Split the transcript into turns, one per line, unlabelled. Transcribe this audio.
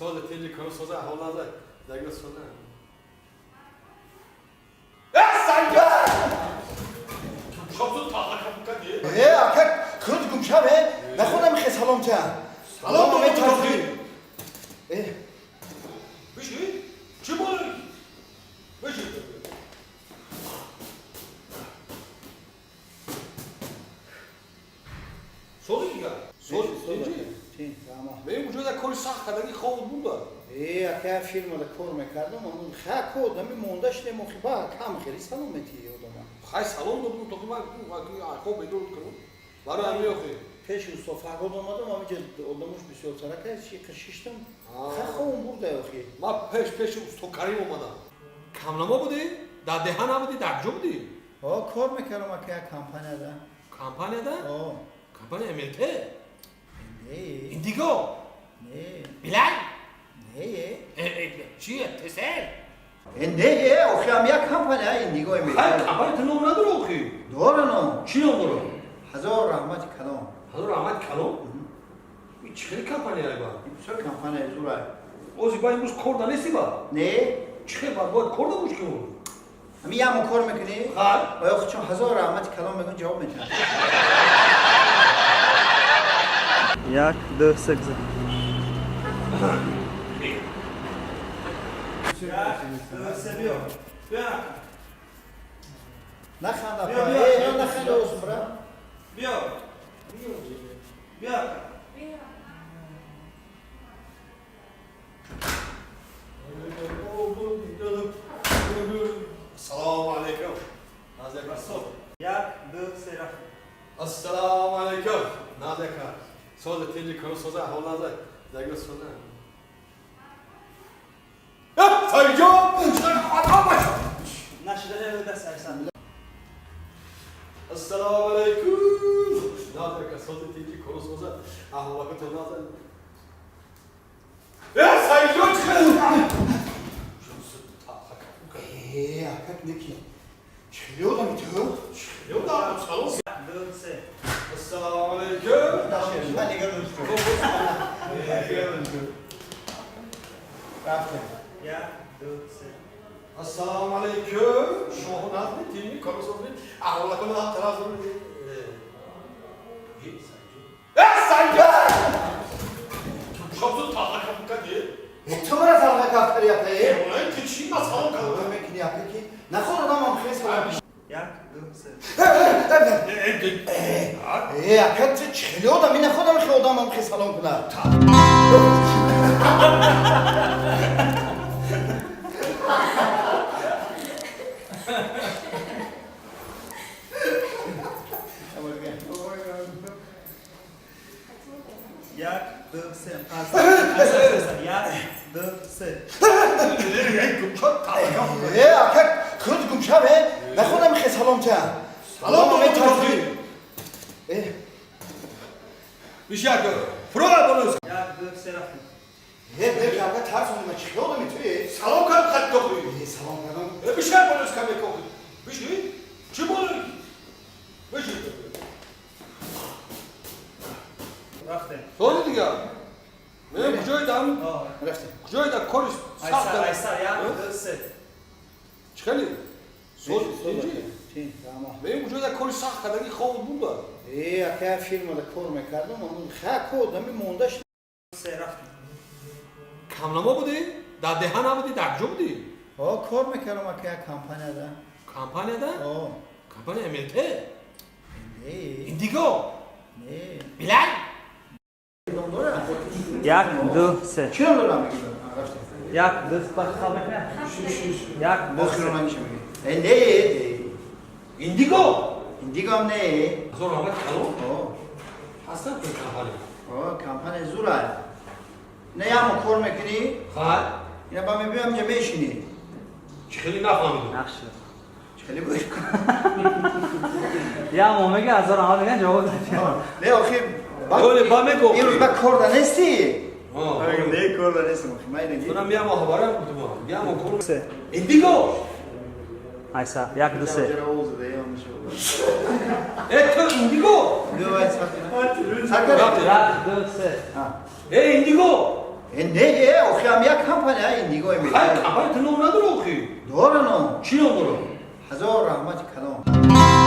Сози тинҷи куну соза аҳвол наза дагир соза. Шобзу таха капукади.
Э, ака, худ гумшав, э? Нахонам хе салом ча.
Салом
ме
додам.
тарсонӣ. Э,
Биши? Чӣ боли? Биши. Сози дигар. Сози тинҷи.
Тин, рама.
Мегӯм куҷо кори сахт кардаги хобут буда.
Э, ака, фирмада кор мекардам, аммо ха ко одами монда шудем, охи ба кам хели салом мети одама.
Хай салом додум, то ки ман хоб бедор кунам. Барои ҳамин охи.
Пеши усто Фарҳод омадам, ҳаминҷа одамош бисёртара кард, чи шиштам. Ха хобам бурда охи.
Ман пеши усто Карим омадам. Камнамо будӣ? Дар деҳа набудӣ? Дар куҷо будӣ?
О, кор мекардам, ака, як компанияда.
Компанияда?
О,
Компания МЛТ?
Не,
Индиго?
Не,
Билал?
не.
Чие? Тесел?
Э, не, охи ҳам як компания Индиго
Хай
мекард.
компания ту ном надора охи.
Дора ном.
Чӣ ном дора?
Ҳазор раҳмати калон.
Ҳазор раҳмат калон? Ин чӣ хели компания ба?
Бисёр компания зура.
Ози ба имрӯз кор да нести ба?
Не,
Чӣ хел ба бояд кор да бош ки он?
ҳамин як кор мекунӣ?
Хай.
Оё чун ҳазор раҳмати калон мекунӣ, ҷавоб метиҳад.
Як, ду, се, гузар.
Биё. Биё.
Наханда,
Биё,
па.
биё,
Э,
биё,
наханда,
биё.
осум, бра.
Биё. Биё.
Ассалому алайкум. Назака.
Як, ду, се, рафт.
Ассалому алайкум. Назака. Сози тинҷи куну соза аҳвол наза дагир соза. Сайҷон!
Нашида даст айсан.
Ассалому алайкум. Назака, сози тинҷи куну соза аҳволакато наза. Э, Сайҷон чӣ хел?
Э, ака, неки. Чӣ одами ту?
Салом.
Як, ду, се.
Ассалому алайкум.
Ман нигоҳ доштам. Рафтем.
Як, ду, се.
Ассалому алайкум. Шоҳ назми тинҷи куну соза аҳволакато тараф. Э, Сайҷон! Шобзу таха капукади.
Э, ту мара талға кафтари, ака, э?
Э, ту чӣ ма салом
Кор
кардам?
мекунӣ, ака, ки? Наход одамам хел салом.
Як, ду, се.
Э, ака, ту чӣ хели одами? Находам хел одамам хел салом кунад.
Як, ду, се. Айсан. Як, ду, се.
Э, ака, худ гумшав, э? Нахонам хел салом ча.
Салом
ме
додам.
тарсонӣ. Э,
Бишак, фуруға болос.
Як, ду, се, рафт.
Э, не, ака, тарсонӣ, ма чӣ хел одами ту, э?
Салом кардам хат тохи.
Э, салом кардам.
Э, бишак болос каме кохи. Биши? Чӣ боли? Биши.
Рафтем.
Сози дигар. Мегӯм куҷои дам?
О,
Рафтем.
Куҷои да кори сахт
айсан,
карда?
айсан. Як, ду, се.
Чӣ хели? Сози тинҷи.
Тин, рама.
Мегӯм куҷои да кори сахт кардаги хобут буда.
Э, ака, фирмада кор мекардам, аммо ха ко одами монда шудем.
Се, рафт.
Камнамо будӣ? Дар деҳа набудӣ? Дар куҷо будӣ?
О, кор мекардам, ака, як компанияда.
Компанияда?
О,
Компания МЛТ?
Не,
Индиго?
Не.
Билал?
Ном дора?
Як, ду, се.
Чӣ ном дорам? Рафтем.
Як, ду, ба хал мекунем. Як, ду,
Охиро
се.
намеша меги. Э, не, э.
Индиго?
Индиго ҳам не.
Ҳазор раҳмат калон?
О,
Ҳастам ки компания.
о, компания зура. Не, ямо кор мекунӣ?
Хай.
Ина ба мебиём ҷа мешинӣ.
Чӣ хели нафаҳмидам.
Нақш.
Чӣ хели буд?
Я мо мега ҳазор раҳмат меган ҷавоб дод.
Не, охи
Оле, ба мего.
Имрӯз ба кор да нестӣ?
О.
Не, кор да нестам, охи ман инаги.
Ман миям хабарам гуфтам. Миям кор.
Се.
Индиго.
Айса, як, ду, се.
Э, ту Индиго.
Сар кардем.
Як, ду, се.
Э, Индиго.
Э, не, э, охи ам як компания, Индиго.
Хай, компания ту ном надора охи?
Дора ном.
Чӣ ном дора?
Ҳазор раҳмати калон.